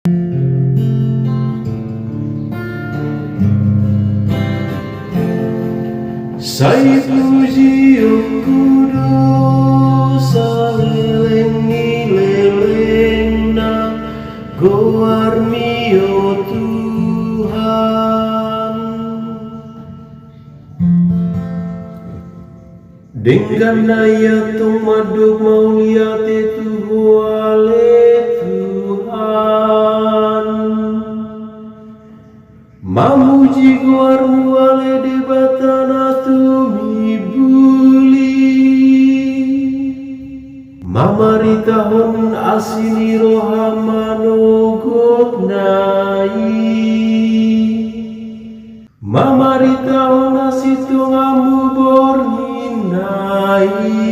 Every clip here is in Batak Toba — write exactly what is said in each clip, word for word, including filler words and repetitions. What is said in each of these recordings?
Sai pujionku do saleleng ni lelengna goarMi, o Tuhan. Denggan na i antong mandok mauliate tu Ho ale Tuhan. Mamuji goarMu ale Debata na tumimbuli. Mamaritahon asi ni roha manogotna i. Mamaritahon hasintonganMu borngin na i.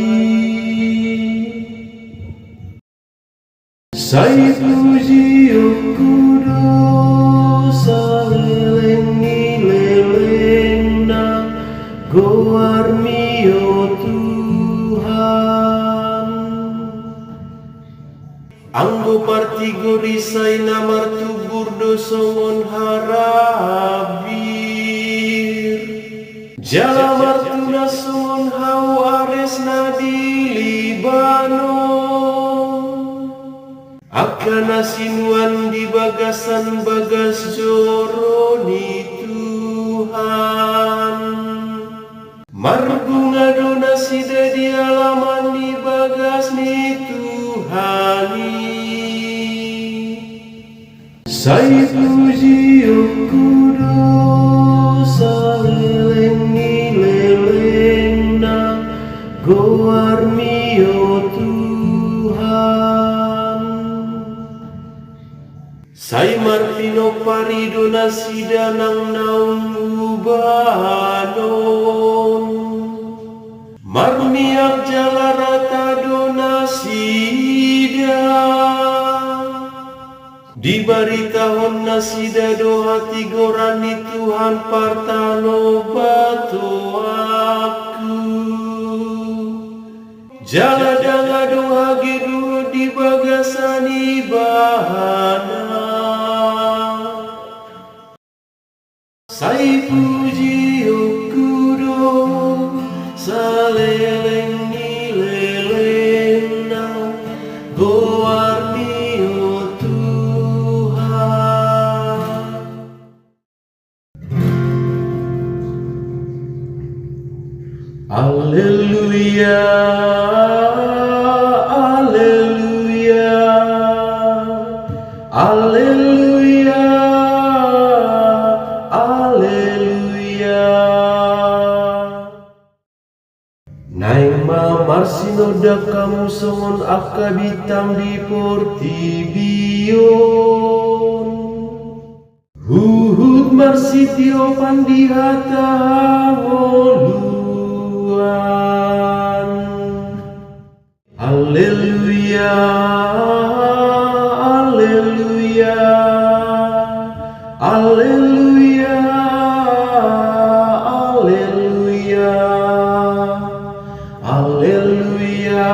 Sai pujionku do saleleng ni lelengna goarMi, o Tuhan. Anggo partigor i sai na martumbur do songon harambir, jala martunas songon hau ares na di Libanon. Angka na sinuan di bagasan bagas joro ni Tuhan. Marbunga do nasida di alaman ni bagas ni Tuhan i. Sai pujionku do saleleng ni lelengna goarMi, o Tuhan. Sai marpinompar i do nasida nang naung ubanon. Marmiak jala rata do nasida. Dibaritahon nasida do hatigoran ni Tuhan partano batoanku. Jala ndang adong hageduhon di bagasan ibana. Sai pujionku do saleleng ni lelengna goarMi, o Tuhan. Alleluia, alleluia, alleluia, alleluia. Naeng ma marsinondang hamu songon angka bintang di portibi on, huhut marsitiopan di hata hangoluan. Alleluia, alleluia, alleluia, alleluia, alleluia.